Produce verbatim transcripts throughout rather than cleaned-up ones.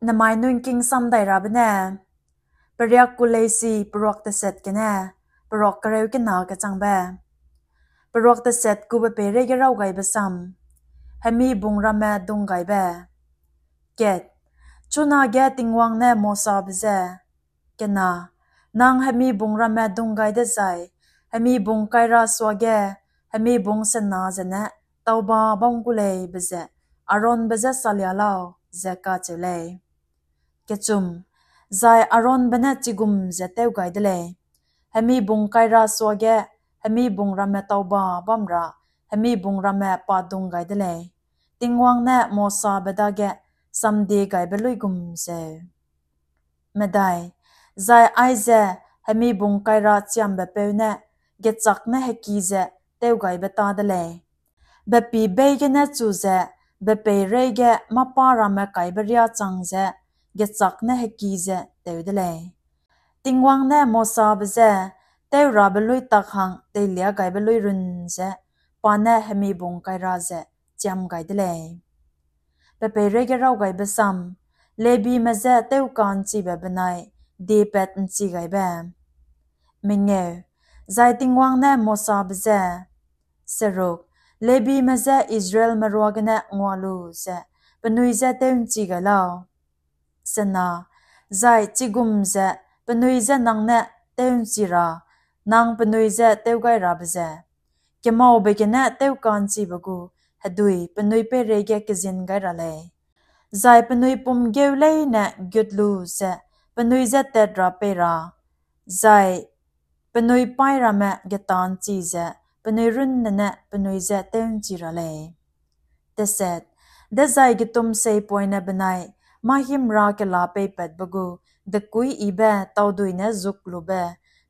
Nemai nungking samdai rabe ne, Periak Kuleisi peruak tesat gene peruak kereu kena kechangbe. Peruak tesat kube peireige raw gaibe sam, Hemibung ramme dung gaibe. Kat, chunage Tingwang ne Mosabe je, kena, nang hemibung ramme dung gai dezai, hemibung kaira suage, hemibung sena zene tauba bam gu lei be ze, Aaronbe je salia lau, ze kacheu lei. Kechum, zai Aaronbe ne chigum ze tew gai de lei: Hemibung kaira suage, hemibung ramme tauba bam ra, hemibung ramme pa dung gai de lei, Tingwang ne Mosabe dage samdie gaibe luigum zeu. Medai, zai aize hemibung kaira chiambepeu ne gechâk ne heki ze tew gaibe ta de lei. Bepi bei gene chu ze, bepeireige mâpa ramme kaibe riâ chang ze, gechâk ne heki ze tew de lei. Tingwang ne Mosabe je, tewrabe lui tak hang teilia gaibe lui run ze, pa ne hemibung kaira ze chiam gai de lei. Pe peireige raw gaibe sam, Lebime je tewka'nchibe benai diepat ’nchi gaibe. Mengeu, zai Tingwang ne Mosabe je, seruk, Lebime je Israelme ruagene ngua lu ze penui je tew'nchi gai lau. Sena, zai chigum ze penui je nang ne tew'nchi ra, nang penui je tew gai rabe ze, kemaube gene tewka'nchibe gu hedui penui peireige kezin gai ra lei. Zai penui pum geu leine gut lu ze penui je tat ra pei ra, zai penui paî ramme geta'nchi ze penui runne ne penui je tew'nchi ra lei. Teset, dezai getumseipoine benai mâ himra kela peipatbe gu dekuî yibe taudui ne zuklube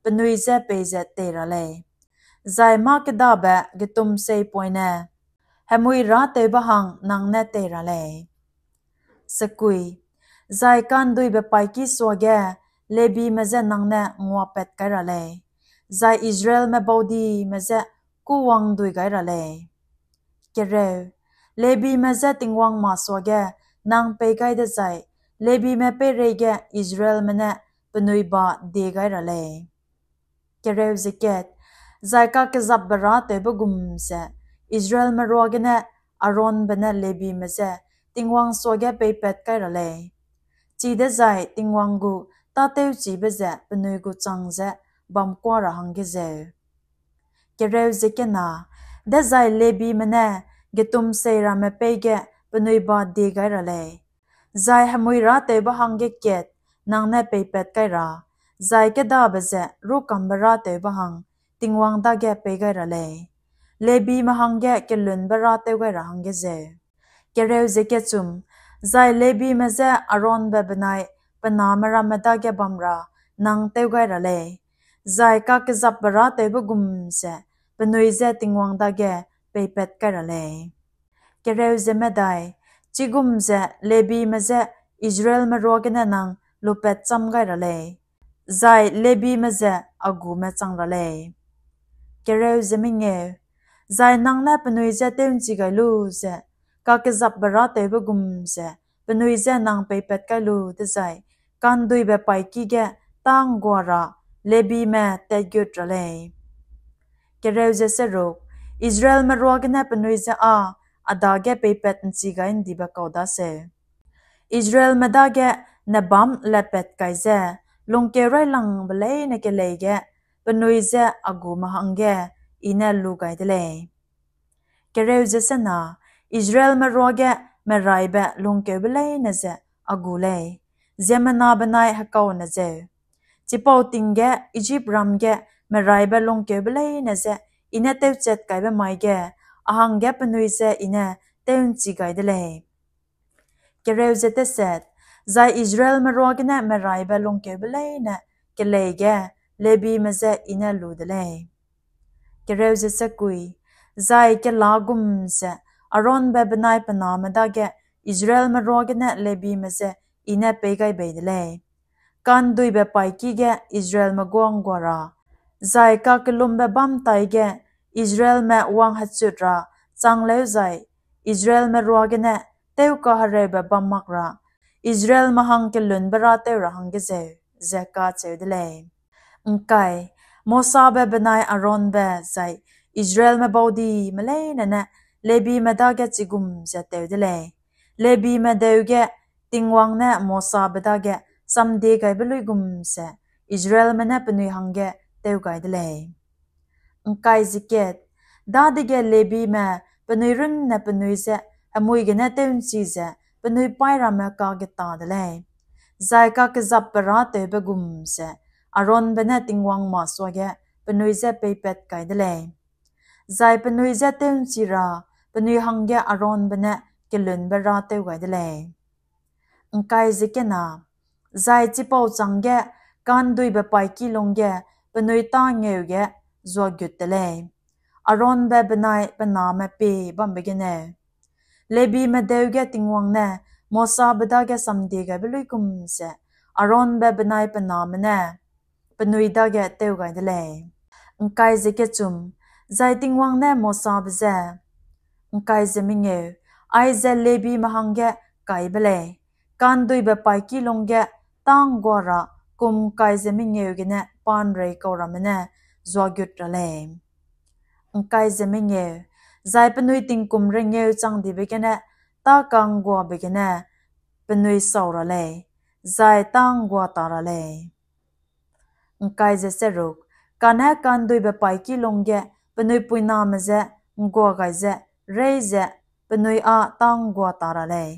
penui je peize tei ra lei. Zai mâ kêdabe getumseipoine, hemui râtewbe hang nang ne tei ra lei. Sekui, zai ka'nduibe paîki suage Lebime je nang ne nguapat kai ra lei, zai Israelme baudime je kûwangdui gai ra lei. Kereu, Lebime je Tingwang masuage nang pei gai dezai, Lebime peireige Israelme ne penui ba die gai ra lei. Kereu ze kat, zai kakezapbe râtewbe gum ze Israelme ruagene Aaronbe ne Lebime je Tingwang suage peipat kai ra lei, chidezai Tingwang gu tâtewchibe ze penui gu chang ze bam kuâ ra hangge zeu. Kereu ze kena, dezai Lebime ne getumsei ramme peî ge penui ba die gai ra lei, zai hemui râtewbe hangge kat nang ne peipat kai ra, zai kêdabe ze rûkambe râtewbe hang Tingwang dage pei gai ra lei, Lebime hangge kelunbe râtew gai ra hangge zeu. Kereu ze kechum, zai Lebime je Aaronbe benai pe name ramme dage bam ra nang tew gai ra lei, zai kakezapbe râtewbe gum ze penui je Tingwang dage peipat kai ra lei. Kereu ze medai, chigum ze Lebime je Israelme ruagene nang lupat cham gai ra lei, zai Lebime ze a gume chang ra lei. Kereu ze mengeu, zai nang ne penui je tew'nchi gai lu ze, kakezapbe râtewbe gum ze penui je nang peipat kai lu dezai, ka'nduibe paîki ge tâ ’nggua ra Lebime tatgut ra lei. Kereu ze seruk, Israelme ruagene penui je â a dage peipat ’nchi gai ’ndibe kau daseu. Israelme dage nebâm lepat kai ze, lungkeu railangbe leine kelei ge penui je a gume hangge I ne lu gai de lei. Kereu ze sena, Israelme ruage meraibe lungkeube leine ze a gu lei, ziemmena benai hekaune zeu. Chipau ting ge Ijipram ge meraibe lungkeube leine je I ne tewchat kaibe mai ge, a hangge penui je I ne tew'nchi gai de lei. Kereu ze teset, zai Israelme ruagene meraibe lungkeube leine kelei ge Lebime je I ne lu de lei. Kereu ze sekui, zai kela gum ze Aaronbe benai pe name dage Israelme ruagene Lebime je I ne pei gai bei de lei. Ka'nduibe paîki ge Israelme guâ ’nggua ra, zai kakellumbe bâm taige Israelme wang hechut ra chang lêuzai, Israelme ruagene tewkahereube bam mak ra, Israelme hang kelunbe râtew ra hangge zeu, ze kacheu de lei. ’Ngkai, Mosabe benai Aaronbe zai Israelme baudime leine ne Lebime dage chigum ze tew de lei. Lebime deu ge Tingwang ne Mosabe dage samdiegaibe luigum ze Israelme ne penui hangge tew gai de lei. ’Ngkai ze kat, dadege Lebime penui runne penui je hemui gene tew'nchi ze penui paî ramme kageta de lei, zai kakezapbe râtewbe gum ze Aaronbe ne Tingwang masuage penui je peipat kai de lei. Zai penui je tew'nchi ra penui hangge Aaronbe ne kelunbe râtew gai de lei. ’Ngkai ze kena, zai chipau chângge ka'nduibe paîki lungge penui tângeu ge zuagut te lei, Aaronbe benai pe name pie bambe gene. Lebime deu ge Tingwang ne Mosabe dage samdiegaibe luigum ze Aaronbe benai pe name ne penui dage tew gai de lei. ’Ngkai ze kechum, zai Tingwang ne Mosabe je, ’Ngkai ze mengeu, aize Lebime hangge kaibe lei, ka'nduibe paîki lungge tâ ’nggua ra kum ’ngkai ze mengeu gene pa'nrei kau ramme ne zuagut ra lei. ’Ngkai ze mengeu, zai penui tingkum rengeu changdibe gene tâ ka'ngguabe gene penui sau ra lei, zai tâ ’nggua ta ra lei. ’Ngkai ze seruk, kane ka'nduibe paîki lungge penui puiname je ’nggua gai ze, rei ze penui â tâ ’nggua ta ra lei;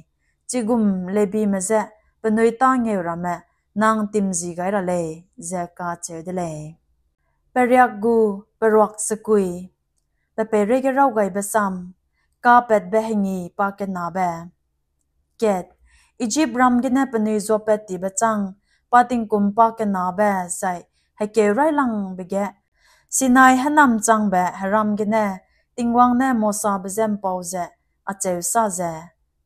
chigum Lebime je penui tângeu ramme nang timji gai ra lei, ze kacheu de lei. Periak gu peruak sekui. Pe peireige raw gaibe sam, kapatbe hengi pakenabe. Kat, Ijipram gene penui zuapattibe chang, pa tingkum pakenabe zai hekeu raîlangbe ge, Sinai hênamchangbe heram gene Tingwang ne Mosabe je ’mpau ze acheu sa ze,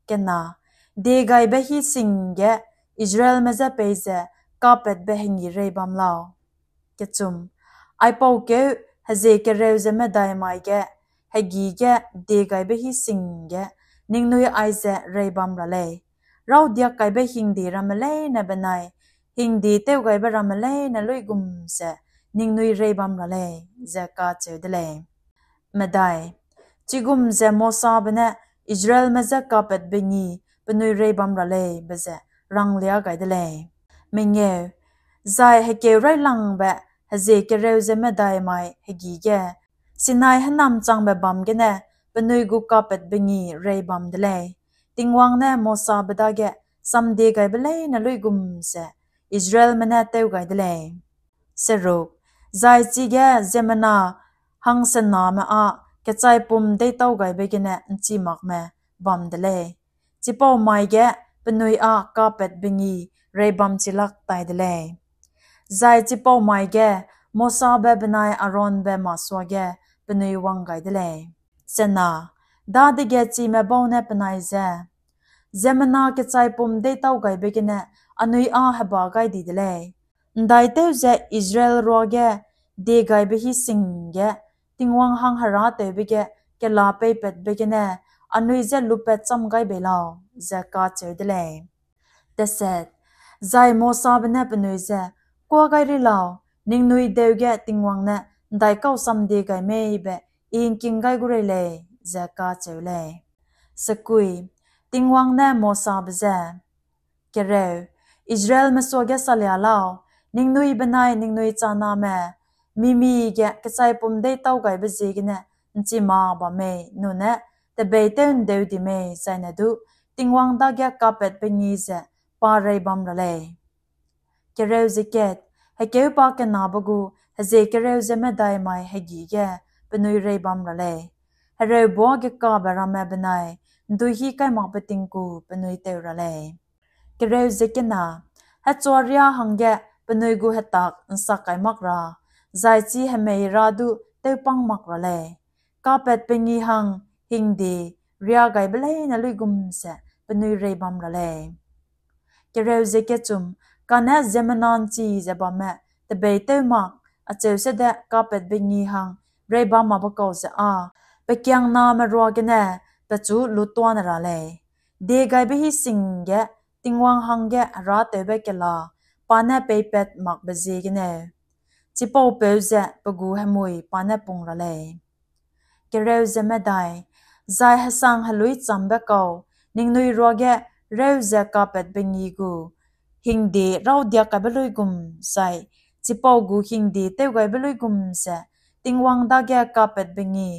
kena, diegaibe hî sing ge Israelme je peize kapatbe hengi rei bam lau. Kechum, aipau keu hezie kereu ze medai mai ge, hegi ge diegaibe hî sing ge, ningnui aize rei bam ra lei. Rawdiak kaibe hingde ramme leine benai hingde tewgaibe ramme leine luigum ze ningnui rei bam ra lei, ze kacheu de lei. Medai, chigum ze Mosabe ne Israelme je kapatbe ngi penui rei bam ra lei be ze ranglia gai de lei. Mengeu, zai hekeu raîlangbe hezie kereu ze medai mai hegi ge, Sinai hênamchangbe bam gene penui gu kapatbe ngi rei bam de lei. Tingwang ne Mosabe dage samdiegaibe leine luigum ze Israelme ne tew gai de lei. Seruk, zai chige ziemmena hangsename â kechaipum deîtaugaibe gene ’nchimakme bam de lei. Chipau mai ge penui â kapatbe ngi rei bam chilak tai de lei. Zai chipau mai ge Mosabe benai Aaronbe masuage penui wang gai de lei. Sena, dadege chime bau ne penai je, ziemmena kechaipum deîtaugaibe gene anui â heba gai di de lei. ’Ndaitew ze Israel ruage diegaibe hî sing ge, Tingwang hang herâtewbe ge kela peipatbe gene anui je lupat cham gai bei lau, ze kacheu de lei. Teset, zai Mosabe ne penui je, kuâ gai ri lau, ningnui deu ge Tingwang ne ’ndaikau samdie gai mei be I ’ngking gai gu rei lei, ze kacheu lei. Sekui, Tingwang ne Mosabe je, kereu, Israelme suage salia lau, ningnui benai ningnui chaname, mimi ge kechaipum deîtaugaibe ziegene ’nchima bam mei nune tebeîtew ’ndeu di mei zaine du Tingwang dage kapatbe ngi ze pa rei bam ra lei. Kereu ze kat, hekeu pakenabe gu hezie kereu ze medai mai hegi ge penui rei bam ra lei. Hereu buâ gekabe ramme benai ’nduihîkaimakbe tingku penui tew ra lei. Kereu ze kena, hechua riâ hangge penui gu hetak ’nsak kai mak ra, zai chi hemei ra du tewpâng mak ra lei. Kapatbe ngi hang hingde riâ gaibe leine luigum ze penui rei bam ra lei. Kereu ze kechum, kane ziemmena ’nchi ze bamme tebeîtew mak, acheu sede kapatbe ngi hang rei bam makbe kau ze â, pe kiangname ruagene pechu lutuâne ra lei. Diegaibe hî sing ge Tingwang hangge herâtewbe kela pa ne peipat makbe ziegeneu, chipaupeu ze pe gu hemui pa ne pung ra lei. Kereu ze medai, zai hesang heluîchambe kau ningnui ruage rêu ze kapatbe ngi gu hingde râudiak kaibe luigum zai chipau gu hingde tewgaibe luigum ze Tingwang dage kapatbe ngi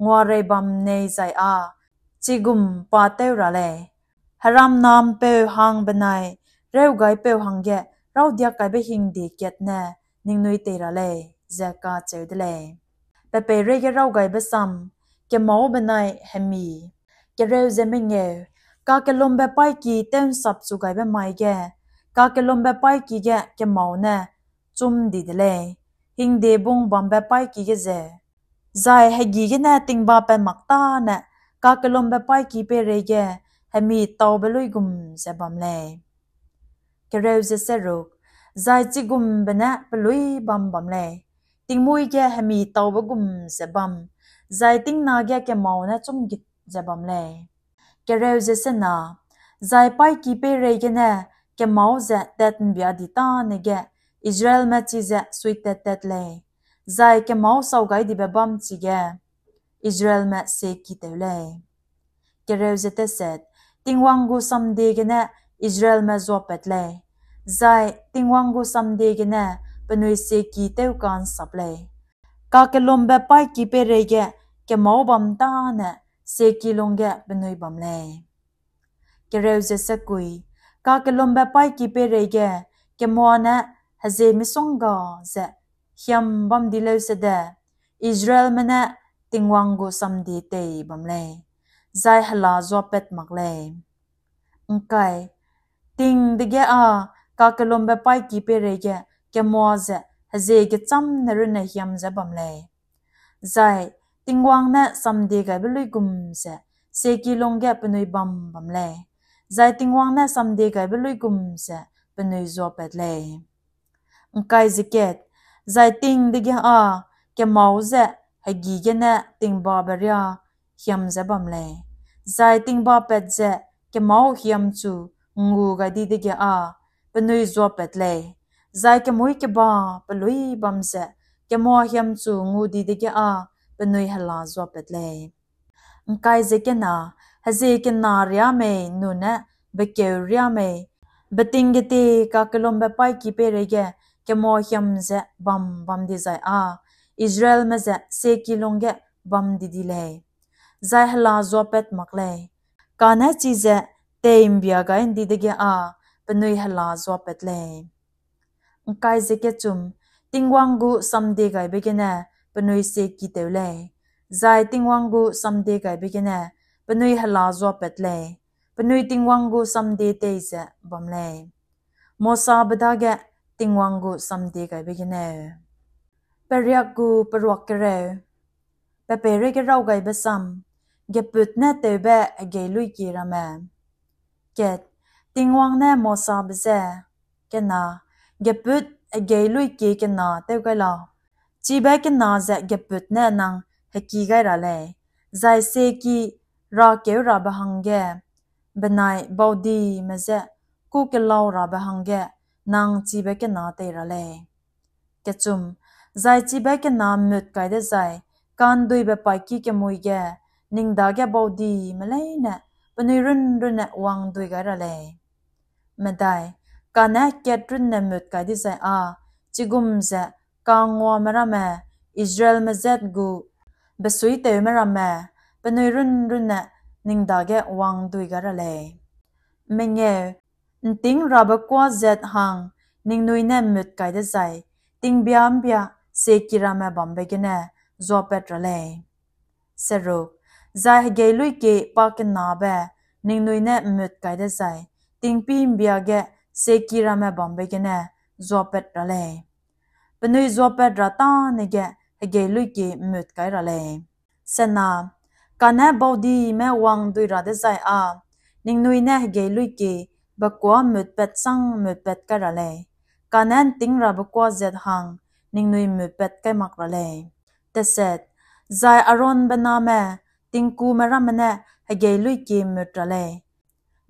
nguarei bam nei zai â chigum pa tew ra lei. Heramna ’mpeu hang benai rêu gaipeu hangge râudiak kaibe hingde kat ne ningnui tei ra lei, ze kacheu de lei. Pe peireige râugaibe sam, kemâu benai hemi. Kereu ze mengeu, kakellumbe paîki tew'nsap chu gaibe mai ge, kakellumbe paîki ge kemâu ne chum di de lei, hingde bung bambe paîki ge zeu. Zai hegi gene tingbapat mak tâne kakellumbe paîki peireige hemi taube luigum ze bam lei. Kereu ze seruk, zai chigumbe ne peluî bam bam lei, tingmuî ge hemi taube gum ze bam, zai tingna ge kemâu ne chumgit ze bam lei. Kereu ze sena, zai paîki peireigene kemâu ze tat'mbia di tâne ge Israelme chize suitat tat lei, zai kemâu sau gai dibe bâm chige Israelme sieki tew lei. Kereu ze teset, Tingwang gu samdie gene Israelme zuapat lei, zai Tingwang gu samdie gene penui sieki tew ka'nsap lei. Kakellumbe paîki peireige kemâu bam tâne sieki lungge penui bam lei. Kereu ze sekui, kakellumbe paîki peireige kemua ne hezie misongga ze hiam bam di leu sede, Israelme ne Tingwang gu samdie tei bam lei, zai hela zuapat mak lei. ’Ngkai, ting dege â kakellumbe paîki peireige kemua ze hezie gechâm ne runne hiam ze bam lei. Zai Tingwang ne samdie gaibe luigum ze sieki lungge penui bam bam lei, zai Tingwang ne samdie gaibe luigum ze penui zuapat lei. ’Ngkai ze kat, zai ting dege â kemâu ze hegi gene tingbabe riâ hiam ze bam lei, zai tingbapat ze kemâu hiamchu ’ngngu gai di dege â penui zuapat lei, zai kemuî keba peluî bam ze kemua hiamchu ’ngngu di dege â penui hela zuapat lei. ’Ngkai ze kena, hezie kena riâ mei nune bekeu riâ mei, beting gete kakellumbe paîki peireige kemua hiam ze bam bam dizai â Israelme ze sieki lungge bam di di lei, zai hela zuapat mak lei. Kane chize tei'mbia gai ’ndi dege â penui hela zuapat lei. ’Ngkai ze kechum, Tingwang gu samdie gaibe gene penui sieki tew lei, zai Tingwang gu samdie gaibe gene penui hela zuapat lei, penui Tingwang gu samdie tei ze bam lei. Mosabe dage Tingwang gu samdie gaibe gene. Periak gu peruak kereu. Pe peireige rau gaibe sam, gepût ne tewbe hegei luîkie ramme. Kat, Tingwang ne Mosabe je, kena, gepût hegei luîkie kena tew gai lau. Chibe kena ze gepût ne nang heki gai ra lei, zai sieki rakeu rabe hangge, benai baudime je kû kelau rabe hangge nang chibe kena tei ra lei. Kechum, zai chibe kena mut kai dezai, ka'nduibe paîki kemui ge, ning dage baudime leine penui runrunne wang'ndui gai ra lei. Medai, kane kat runne mut kai dezai â, chigum ze kanguame ramme, Israelme zat gu besuitewme ramme, penui runrunne ning dage wang'ndui gai ra lei. Mengeu, ’ntîng rabe kuâ zat hang ningnui ne mut kai dezai, tingbia ’mbia sieki ramme bambe gene zuapat ra lei. Seruk, zai hegei luîkie pakenabe ningnui ne mut kai dezai, tingpî ’mbia ge sieki ramme bambe gene zuapat ra lei. Penui zuapat ra tâne ge hegei luîkie mut kai ra lei. Sena, kane baudime wang'ndui ra dezai â, ningnui ne hegei luîkie bekuâ mutpat sang mutpat kai ra lei. Kane ’ntîng rabe kuâ zat hang ningnui mutpat kai mak ra lei. Teset, zai Aaronbe name tingkume ramme ne hegei luîkie mut ra lei.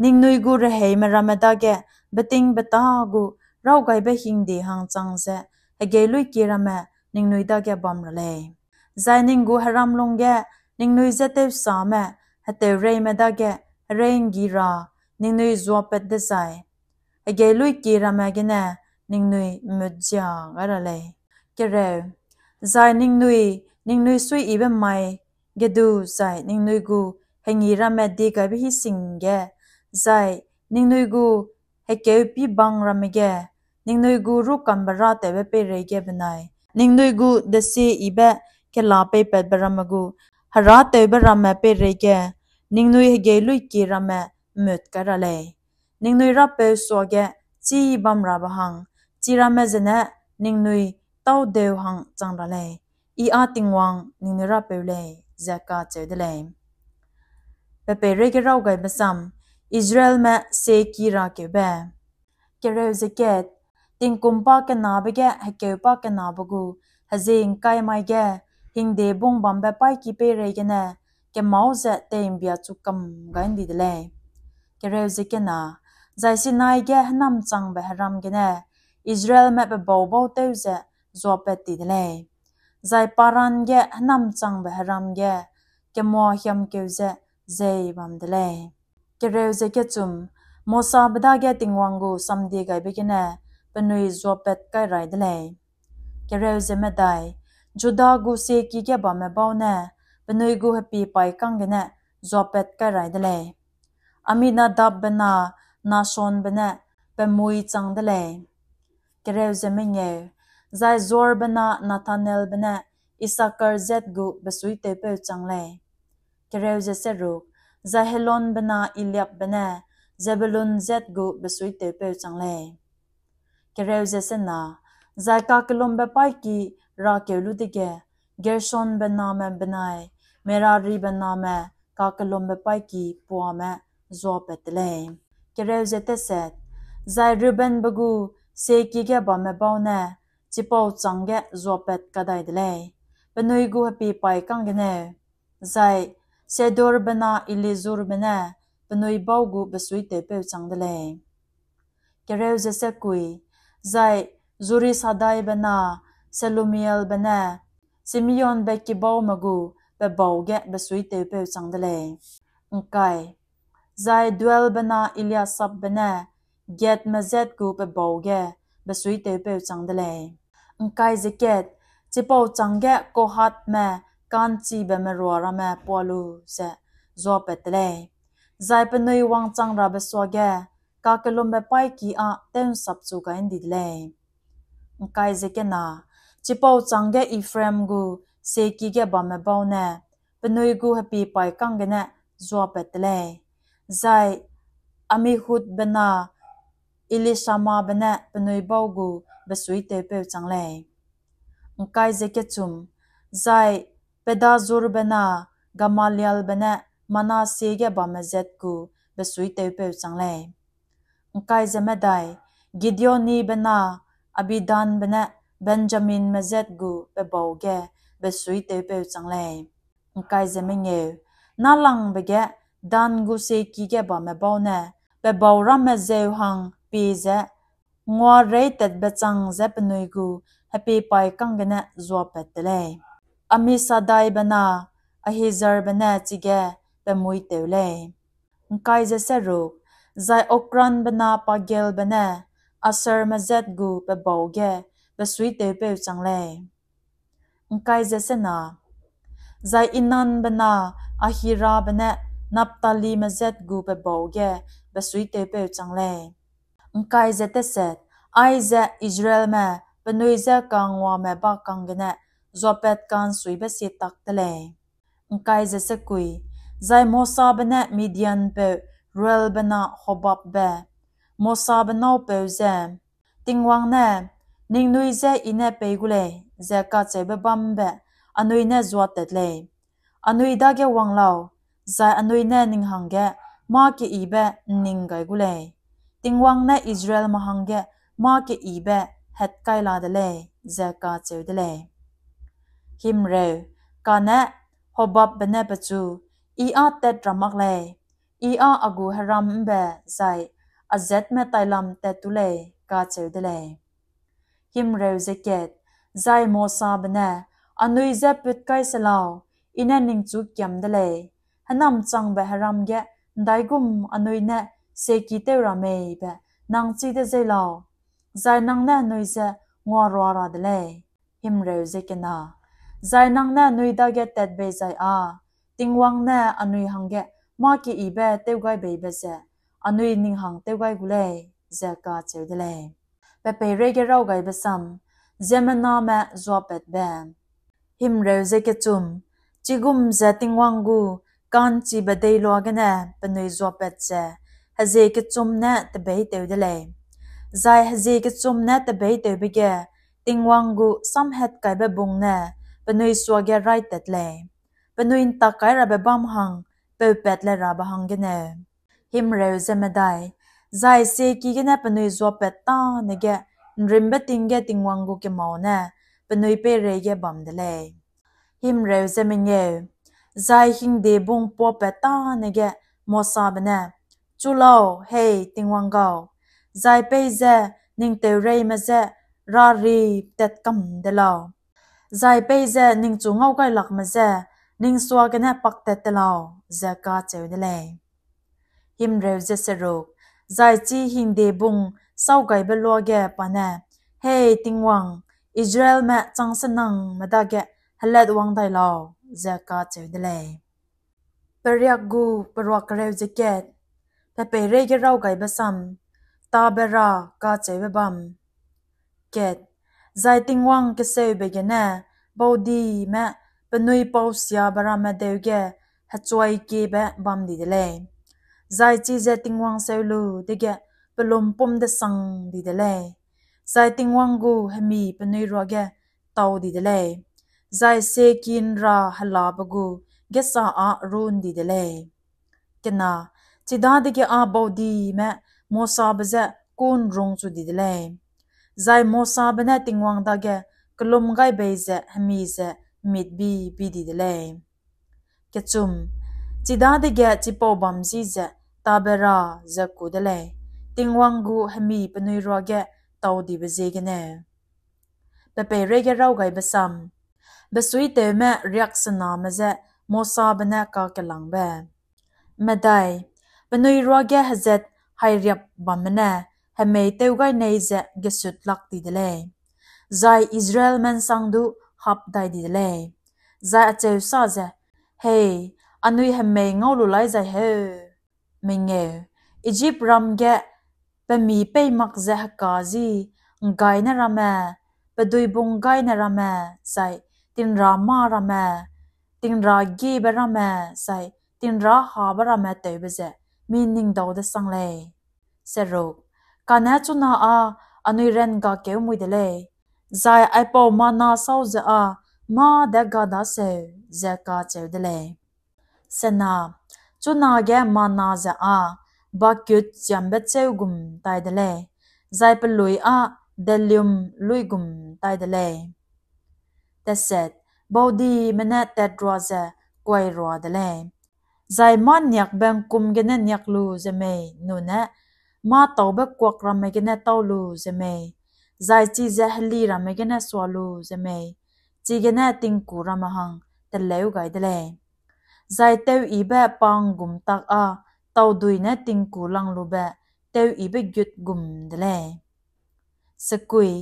ningnui gu reheime ramme dage betingbeta gu rawgaibe hingde hang chang ze hegei luîkie ramme ningnui dage bam ra lei. Zai ning gu heram lungge ningnui je tewsame heteureime dage herei'nggi ra ningnui zuapat dezai, hegei luîkie ramme gene ningnui mut zia gai ra lei. Kereu, zai ningnui, ningnui suiyibe mai ge du zai ningnui gu hengi ramme diegaibe hî sing ge, zai ningnui gu hekeu pî bang ramme ge, ningnui gu rûkambe râtewbe peireige benai ningnui gu desieyibe kela peipatbe ramme gu herâtewbe ramme peireige ningnui hegei luîkie ramme mut kai ra lei. Ningnui Rapeu suage chî bamrabe hang, chiramme zene ningnui tâudeu hang chang ra lei. I â Tingwang ningnui Rapeu lei, ze kacheu de lei. Pe peireige rawgaibe sam, Israelme sieki rakeube. Kereu ze kat, tingkum pakenabe ge hekeu pakenabe gu hezie ’ngkai mai ge, hingde bung bambe paîki peireigene kemâu ze tei'mbia chu kam gai ’ndi de lei. Kereu ze kena, zai Sinai ge hênamchangbe heram gene Israelme pe bau bau tew ze zuapat ti de lei. Zai Paran ge hênamchangbe heram ge kemua hiamkeu ze zei bam de lei. Kereu ze kechum, Mosabe dage Tingwang gu samdiegaibe gene penui zuapat kai rai de lei. Kereu ze medai, Juda gu sieki ge bamme bau ne penui gu hepiepaî kang gene zuapat kai rai de lei. Aminadabbe na Nashonbe ne pe mui chang de lei. Kereu ze mengeu, zai Zorbe na Nathanelbe ne Isakar zat gu besuitewpeu chang lei. Kereu ze seruk, zai Helonbe na Eliabbe ne Zebulun zat gu besuitewpeu chang lei. Kereu ze sena, zai kakellumbe paîki rakeu lu dege, Gershonbe name benai Meraribe name kakellumbe paîki puame zuapat te lei. Kereu ze teset, zai Reubenbe gu sieki ge bamme bau ne chipau chângge zuapat kadai de lei, penui gu hepiepaî kang gene, zai Sedorbe na Elizurbe ne penui bau gu besuitewpeu chang de lei. Kereu ze sekui, zai Zurisadaibe na Selumielbe ne Simeonbe kibaume gu pe bau ge besuitewpeu chang de lei. ’Ngkai, zai Deuelbe na Eliasapbe ne Gadme zat gu pe bau ge besuitewpeu chang de lei. ’Ngkai ze kat, chipau chângge Kohathme ka'nchibe merua ramme pua lu ze zuapat te lei. Zai penui wangchang rabe suage kakellumbe paîki â tew'nsap chu gai ’ndi de lei. ’Ngkai ze kena, chipau chângge Ephraim gu sieki ge bamme bau ne penui gu hepiepaî kang gene zuapat te lei, zai Amihudbe na Elishamabe ne penui bau gu besuitewpeu chang lei. ’Ngkai ze kechum, zai Pedazurbe na Gamalielbe ne Manasse ge bamme zat gu besuitewpeu chang lei. ’Ngkai ze medai, Gideonibe na Abidanbe ne Benjaminme zat gu pe bau ge besuitewpeu chang lei. ’Ngkai ze mengeu, nâlangbe ge Dan gu sieki ge bamme bau ne pe bau ramme zeu hang pie ze nguareitatbe chang ze penui gu hepiepaî kang gene zuapat te lei. Amisadaibe na Ahiejerbe ne chige pe mui tew lei. ’Ngkai ze seruk, zai Okranbe na Pagielbe ne Asherme zat gu pe bau ge besuitewpeu chang lei. ’Ngkai ze sena, zai Enanbe na Ahirabe ne Naphtalime zat gu pe bau ge besuitewpeu chang lei. ’Ngkai ze teset, aize Israelme penui je kanguame ba kang gene zuapat ka'nsuibe sie tak te lei. ’Ngkai ze sekui, zai Mosabe ne Midianpeu Reuelbe na Hobabbe, Mosabe nâupeu je, Tingwang ne, ningnui je I ne pei gu lei, ze kacheube bâm ’mbe anui ne zuatat lei. Anui dage wang lau, zai anui ne ning hangge mâ-keyibe ’nning gai gu lei. Tingwang ne Israelme hangge mâ-keyibe hatkai la de lei, ze kacheu de lei. Himreu, kane Hobabbe ne pechu, I â tat ra mak lei, I â a gu heram ’mbe zai a zatme tailam tat tu lei, kacheu de lei. Himreu ze kat, zai Mosabe ne, Anui je put kai se lau, I ne ningchu kiam de lei, hênamchangbe heram ge ’ndaigum anui ne sieki tew ra mei be nang chî de zei lau, zai nang ne anui je nguarua ra de lei. Himreu ze kena, zai nang ne anui dage tat bei zai â, Tingwang ne anui hangge mâ keyibe tewgaibeibe ze anui ning hang tewgai gu lei, ze kacheu de lei. Pe peireige raw gaibe sam, ziemmename zuapatbe. Himreu ze kechum, chigum ze Tingwang gu ka'nchibe deiloa gene penui zuapat ze hezie kechum ne tebeîtew de lei. Zai hezie kechum ne tebeîtewbe ge Tingwang gu samhatkaibe bung ne penui suage raîtat lei, penui ’ntak kai rabe bâm hang peupat le rabe hangge neu. Himreu ze medai, zai sieki gene penui zuapat tâne ge ’nrîmbe ting ge Tingwang gu kemâu ne penui peireige bam de lei. Himreu ze mengeu, zai hingde bung puapat tâne ge Mosabe ne, Chu lau, hei Tingwang gau, zai peize ning teureime je rari tat kam de lau, zai peize ningchu ngaugailakme je ning suagene paktat te lau, ze kacheu de lei. Himreu ze seruk, zai chi hingde bung sâu gaibe luage pa ne, Hei Tingwang, Israelme changsenangme dage helatwang dai lau, ze kacheu de lei. Periak gu peruak kereu ze kat, pe peireige raw gaibe sam, Tabera kacheube bam. Kat, zai Tingwang keseube gene baudime penui pausiabe ramme deu ge hechuaikiebe bam di de lei. Zai chize Tingwang seu lu dege pelumpum desang di de lei. Zai Tingwang gu hemi penui ruage tau di de lei. Zai sieki ’nra helabe gu gêsa â rû ’ndi de lei. Kena, chidadege â baudime Mosabe je kû'nrungchu di de lei. Zai Mosabe ne Tingwang dage kellum gai bei ze hemi ze mitbi bi di de lei. Kechum, chidadege chipau bam ji ze Tabera ze ku de lei, Tingwang gu hemi penui ruage taudibe ziegene. Pe peireige raw gaibe sam, besuitewme riaksename je Mosabe ne kakelangbe. Medai, penui ruage hezat hairiap bamme ne hemei tew gai nei ze gesut lak di de lei, zai Israelme ’nsang du hap dai di de lei, zai acheu sa ze, Hei, anui hemei ngau lu lai zai heu. Mengeu, Ijipram ge pe mî pei mak ze heka ji ’nggaine ramme, pe duibung ’nggaine ramme, zai tingra mâ ramme, tingra giebe ramme, zai tingra habe ramme tewbe ze mi ning dau desang lei. Seruk, kane chuna â anui rangakeu mui de lei, zai aipau manna sâu ze â mâ de ga daseu, ze kacheu de lei. Sena, chunage manna ze â bakut chiambe chêu gum tai de lei, zai peluî â delium luigum tai de lei. Teset, baudime ne tatrua ze kuairua de lei, zai mâ niakbe ’ngkum gene niak lu ze mei, nune mâ taube kuak ramme gene tau lu ze mei, zai chize heli ramme gene sua lu ze mei, chigene tingku ramme hang teleu gai de lei. Zai teuyibe pa ’nggum tak â taudui ne tingku lang lube teuyibe gut gum de lei. Sekui,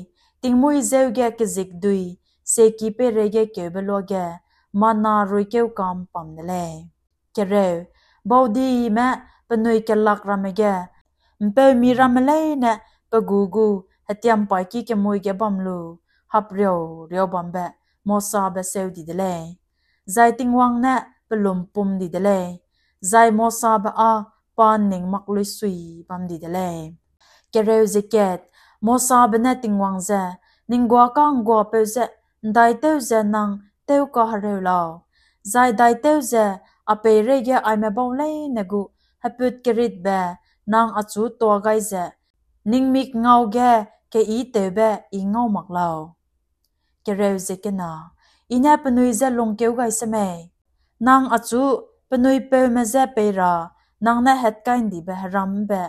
tingmuî zeu ge kezikdui sieki peireige keube luage manna ruikeu kam pam de lei. Kereu, baudime penui kelak ramme ge, ’mpeumi ramme leine pe gu gu hetiampaîki kemui ge bam lu, hapriu riaubambe Mosabe seu di de lei, zai Tingwang ne pe lumpum di de lei, zai Mosabe â pa ’nning mak luisui bam di de lei. Kereu ze kat, Mosabe ne Tingwang je, Ning guâ ka'ngguapeu je ’ndaitew ze nang tewkahereu lau, zai daitew ze a peireige aime bau leine gu heput keritbe nang achu tuâ gai ze ning mikngau ge keîtewbe I ngau mak lau. Kereu ze kena, I ne penui je lungkeu gai semei, nang achu penui peume je pei ra nang ne hetkai ’ndibe heram ’mbe,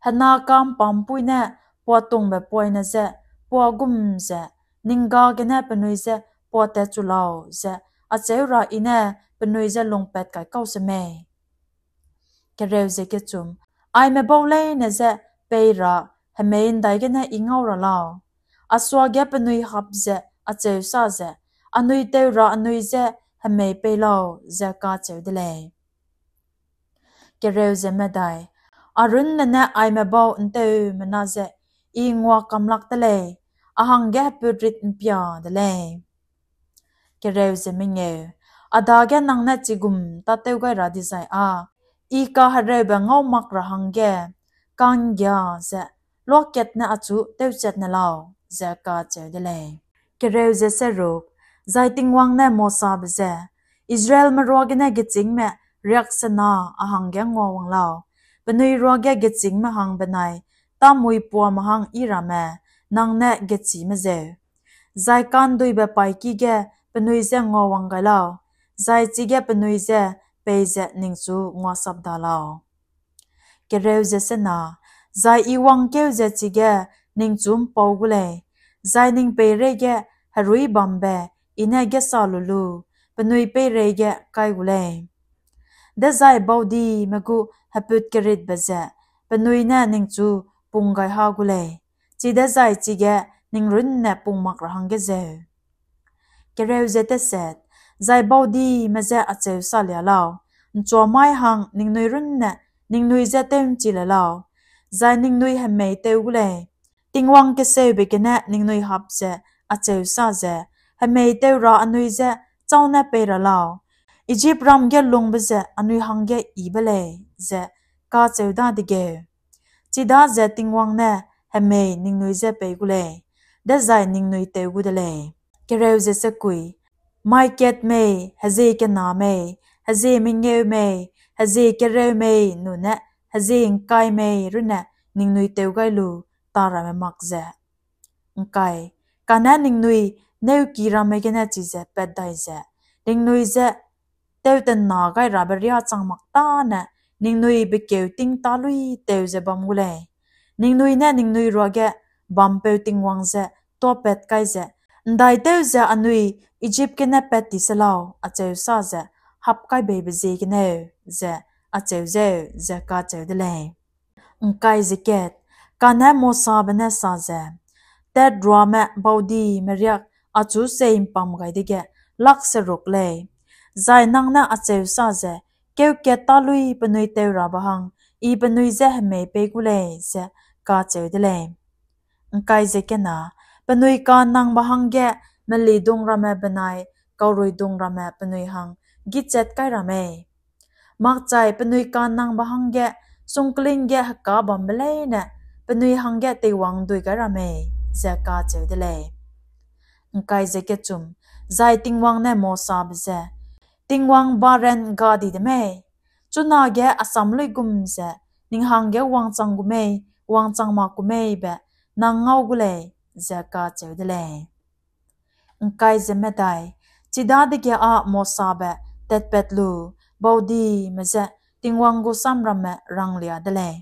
hena ka'mpampui ne puatungbe poine je pua gum ze, ning ga gene penui je puatat chu lau ze acheu ra I ne penui je lungpat kai kau semei? Kereu ze kechum, aime bau leine je pei ra hemei ’ndai gene I ngau ra lau? A suage penui hap ze acheu sa ze, anui teu ra anui je hemei pei lau ze kacheu de lei. Kereu ze medai, a runne ne aime bau ’nteumena ze I ngua kam lak de lei, a hangge heput rit ’mpia de lei. Kereu ze mengeu, a dage nang ne chigum tâtew gai ra dizai â, I kahereube ngau mak ra hangge ka'nggia ze luakat ne achu tewchat ne lau, ze kacheu de lei. Kereu ze seruk, zai Tingwang ne Mosabe je, Israelme ruagene gechîngme riaksena a hangge nguawang lau, penui ruage gechîngme hang benai tâmuipuame hang yi ramme nang ne gechîme zeu, zai ka'nduibe paîki ge penui je nguawang gai lau, zai chige penui je peize ningchu nguasap da lau. Kereu ze sena, zai I wangkeu ze chige ningchu ’mpau gu lei, zai ning peireige herui bambe I ne gesa lu lu, penui peireige kai gu lei. Dezai baudime gu heput keritbe ze penui ne ningchu pung gai ha gu lei, chidezai chige ning runne pung mak ra hangge zeu. Kereu ze teset, zai baudime je acheu salia lau, ’nchuamai hang ningnui runne ningnui je tew'nchi le lau, zai ningnui hemei tew gu lei. Tingwang keseube gene ningnui hap ze acheu sa ze, hemei tew ra anui je châu ne pei ra lau, Ijipram ge lungbe ze anui hangge yibe lei, ze kacheu dadegeu. Chidaze Tingwang ne hemei ningnui je pei gu lei, dezai ningnui tew gu de lei. Kereu ze sekui, mai kat mei, hezie kena mei, hezie mengeu mei, hezie kereu mei, nune hezie ’ngkai mei runne ningnui tew gai lu ta ramme mak ze ’ngkai, kane ningnui nêu ki ramme gene chize pat dai ze, ningnui je tewtena gai rabe riâ chang mak tâne ningnui bekeu ting tâluî tew ze bam gu lei. Ningnui ne ningnui ruage bampeu Tingwang je tuâpat kai ze, ’ndaitew ze anui Ijip gene pat ti se lau, acheu sa ze hapkaibeibe ziegeneu, ze acheu zeu, ze kacheu de lei. ’Ngkai ze kat, kane Mosabe ne sa ze, Tat ruame baudime riak achu sei ’mpam gai dege lak seruk lei, zai nang ne acheu sa ze, keu kat tâluî penui tew rabe hang I penui je hemei pei gu lei, ze kacheu de lei. ’Ngkai ze kena, penui ka'nnangbe hangge melidung ramme benai kauruidung ramme penui hang gîchat kai ra mei? Makchai penui ka'nnangbe hangge sungkling ge heka bambe leine penui hangge teiwang dui gai ra mei? Ze kacheu de lei. ’Ngkai ze kechum, zai Tingwang ne Mosabe je, Tingwang baran ga di de mei? Chunage a sam luigum ze ning hangge wangchang gu mei, wangchang mak gu mei be nang ngau gu lei, ze kacheu de lei. ’Ngkai ze medai, chidadege â Mosabe tatpat lu, baudime je Tingwang gu samramme ranglia de lei.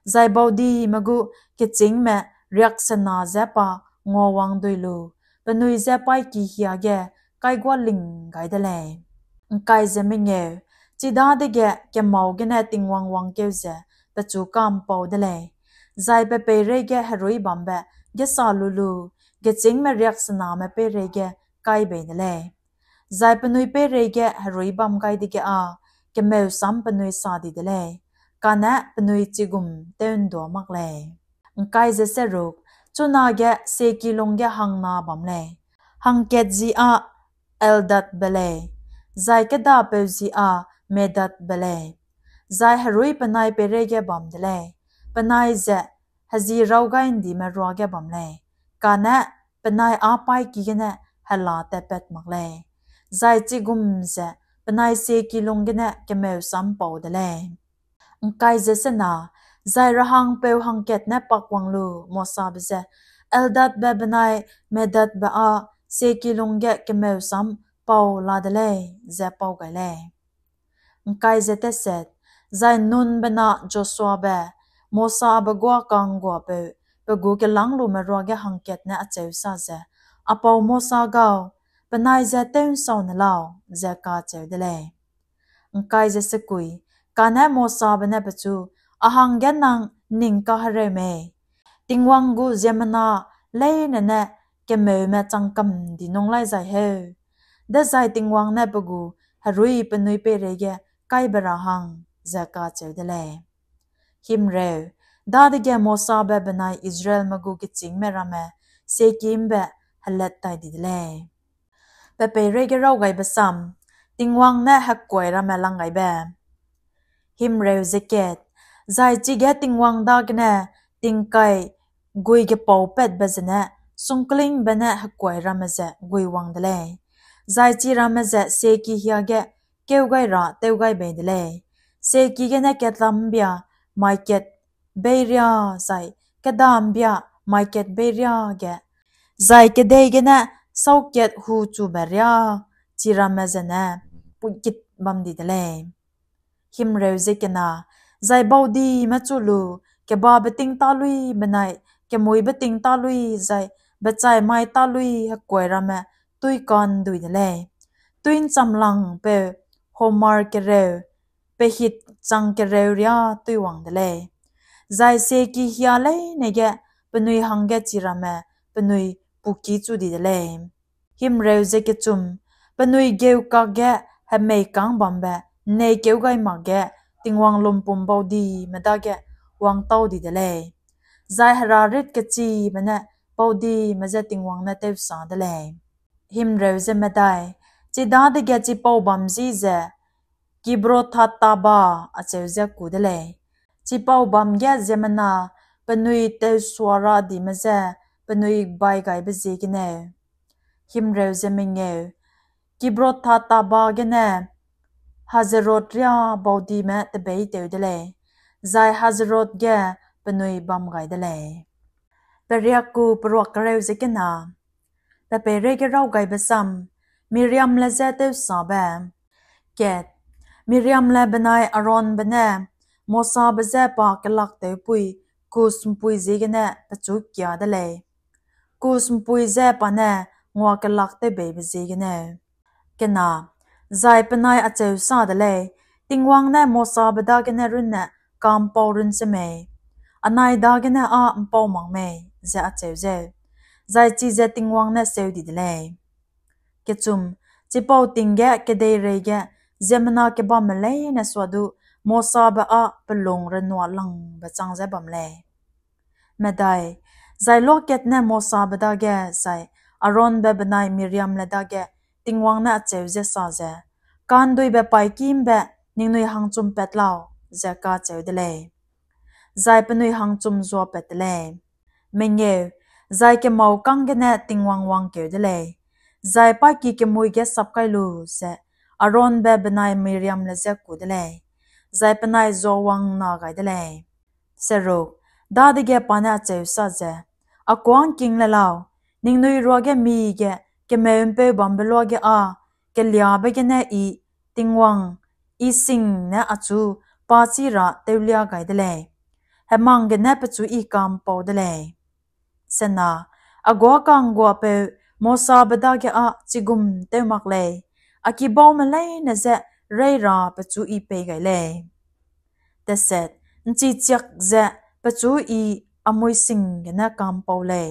Zai baudime gu kechîngme riaksena je pa nguawang dui lu, penui je paîki hiage kaigualing gai de lei. ’Ngkai ze mengeu, chidadege kemâu gene Tingwang wangkeu ze pechu ka'mpau de lei, zai pe peireige herui bambe gesa lu lu, gechîngme riaksename peireige kai bei de lei. Zai penui peireige herui bam gai dege â kemeu sam penui sa di de lei, kane penui chigum tew'ndua mak lei. ’Ngkai ze seruk, chunage sieki lungge hangna bam lei. Hangkat ji â Eldadbe lei, zai kêdapeu ji â Medadbe lei. Zai herui penai peireige bam de lei, penai ze hezie rawgai'ndime ruage bam lei, kane penai â paîki gene hela tatpat mak lei. Zai chigum ze penai sieki lung gene kemeu sam pau de lei. ’Ngkai ze sena, zai rehangpeu hangkat ne pakwang lu Mosabe je, Eldadbe benai Medadbe â sieki lungge kemeu sam pau la de lei, ze pau gai lei. ’Ngkai ze teset, Zai Nunbe na Joshuabe, Mosabe guâ ka'ngguapeu, pe gu kelânglume ruage hangkat ne acheu sa ze, A pau Mosa gau, penai je tew'nsau ne lau, ze kacheu de lei. ’Ngkai ze sekui, kane Mosabe ne pechu, A hangge nang ’nning kahereu mei? Tingwang gu ziemmena leine ne kemeume chang kam di nung lai zai heu, dezai Tingwang ne pe gu herui penui peireige kaibe ra hang, ze kacheu de lei. Himreu, dadege Mosabe benai Israelme gu gechîngme ramme sieki ’mbe helat tai di de lei. Pe peireige raw gaibe sam, Tingwang ne hekuai ramme lang gaibe. Himreu ze kat, zai chige Tingwang dagene tingkai gui gepau patbe zene sungklingbe ne hekuai ramme ze gui wang de lei. Zai chi ramme ze sieki hiage keu gai ra tew gai bei de lei. Sieki gene katlam ’mbia mai kat bei riâ zai kedam ’mbia mai kat bei riâ ge, zai kedei gene sau kat hu chube riâ chi ramme zene puikit bam di de lei. Himreu ze kena, zai baudime chu lu, kebabe ting tâluî benai kemuîbe ting tâluî zai bechai mai tâluî hekuai ramme tuî ka'ndui de lei. Tuî ’nchamlangpeu homar kereu, pehit chang kereu riâ tuî wang de lei. Zai sieki hia leine ge penui hangge chi ramme penui pukî chu di de lei. Himreu ze kechum, penui geu kakge hemei kâng bambe ’nneikeu gai makge Tingwang lumpum baudime dage wangtau di de lei. Zai herarit kechibe ne baudime je Tingwang ne tewsa de lei. Himreu ze medai, chidadege chipau bâm ji ze Kibrot-hattaba acheu ze ku de lei. Chipau bâm ge ziemmena penui tewsuara dime je penui baigaibe ziegeneu. Himreu ze mengeu, Kibrot-hattaba gene Hazerot riâ baudime tebeîtew de lei, zai Hazerot ge penui bam gai de lei. Periak gu peruak kereu ze kena. Pe peireige raw gaibe sam, Miriamle je tewsabe. Kat, Miriamle benai Aaronbe ne Mosabe je pa kelaktewpui Kus ’mpui ziegene pechu kia de lei. Kus ’mpui je pa ne ngua kelaktewbeibe ziegeneu. Kena, zai penai acheu sa de lei, Tingwang ne Mosabe dagene runne ka'mpau run se mei? Anai dagene â ’mpau mak mei? Ze acheu zeu. Zai chize Tingwang ne seu di de lei. Kechum, chipau ting ge kedeireige ziemmena kebamme leine suadu Mosabe â pelung renualangbe chang ze bam lei. Medai, zai luakat ne Mosabe dage zai Aaronbe benai Miriamle dage Tingwang ne acheu ze sa ze, Ka'nduibe paîki ’mbe ningnui hangchum pat lau, ze kacheu de lei. Zai penui hangchum zuapat de lei. Mengeu, zai kemâukâng gene Tingwang wangkeu de lei, zai paîki kemui ge sap kai lu ze Aaronbe benai Miriamle je ku de lei, zai penai zuawang na gai de lei. Seruk, dadege pa ne acheu sa ze, A kuâ ’ngking le lau, ningnui ruage mige kemeu'mpeu bambe luage â keliâbe gene I, Tingwang, I sing ne achu pa chî ra tewlia gai de lei; hemang gene pechu I ka'mpau de lei. Sena, a guâ ka'ngguapeu Mosabe dage â chigum tew mak lei, a kibaume leine je reî ra pechu I pei gai lei. Teset, ’nchichiak ze pechu I a mui sing gene ka'mpau lei,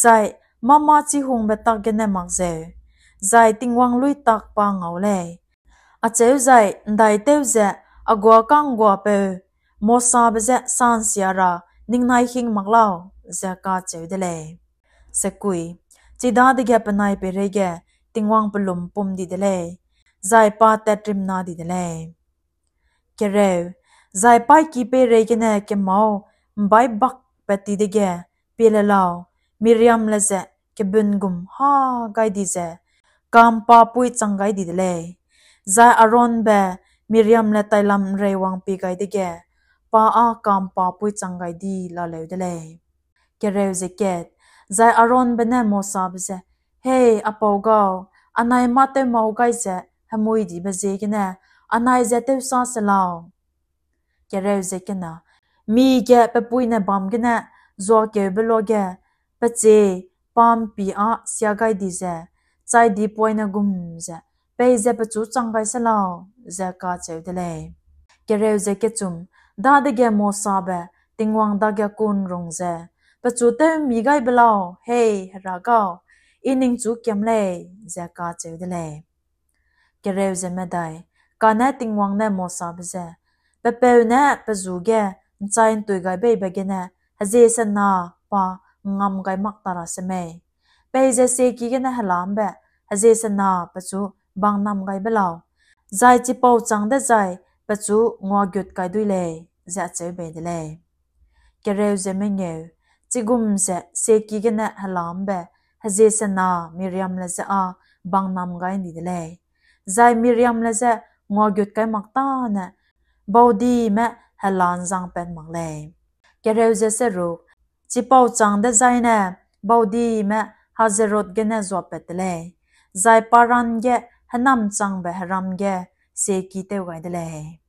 zai mâ-mâ chihungbe tak gene mak zeu, zai Tingwang luî tak pa ngau lei, acheu zai ’ndaitew ze a guâ ka'ngguapeu Mosabe je sa'nsia ra ningnai hing mak lau, ze kacheu de lei. Sekui, chidadege penai peireige Tingwang pe lumpum di de lei, zai pa tatrimna di de lei. Kereu, zai paîki peireigene kemâu ’mbaîbakbe ti dege, pie le lau, Miriamle ze kebun gum hâ gai di ze, ka'mpapui chang gai di de lei. Zai Aaronbe Miriamle tailam ’nrei wangpie gai dege, pa â ka'mpapui chang gai di laleu de lei. Kereu ze kat, zai Aaronbe ne Mosabe je, Hei a pau gau, anai mâ-tewmâu gai ze hemui dibe ziegene anai je tewsa se lau. Kereu ze kena, mi ge pe puine bam gene zuakeube luage, pe chie pa ’mpi â sia gai di ze, chai dipoine gum ze, peize pechu chang gai se lau, ze kacheu de lei. Kereu ze kechum, dadege Mosabe Tingwang dage kunrung ze, pechu tew'mmi gai be lau, hei Hera gau, I ningchu kiam lei, ze kacheu de lei. Kereu ze medai, kane Tingwang ne Mosabe je, pe peu ne pe ju ge ’nchai ’ntui gai beibe gene hezie sena pa ’ngngam gai mak ta ra semei? Peize sieki gene hela ’mbe hezie sena pechu bangnam gai be lau, zai chipau châng dezai pechu nguagut kai dui lei, ze acheu bei de lei. Kereu ze mengeu, chigum ze sieki gene hela ’mbe hezie sena Miriamle je â bangnam gai ’ndi de lei, zai Miriamle je nguagut kai mak tâne baudime hela ’nzangpat mak lei. Kereu ze seruk, chipau châng dezai ne baudime Hazerot gene zuapat te lei, zai Paran ge hênamchangbe heram ge sieki tew gai de lei.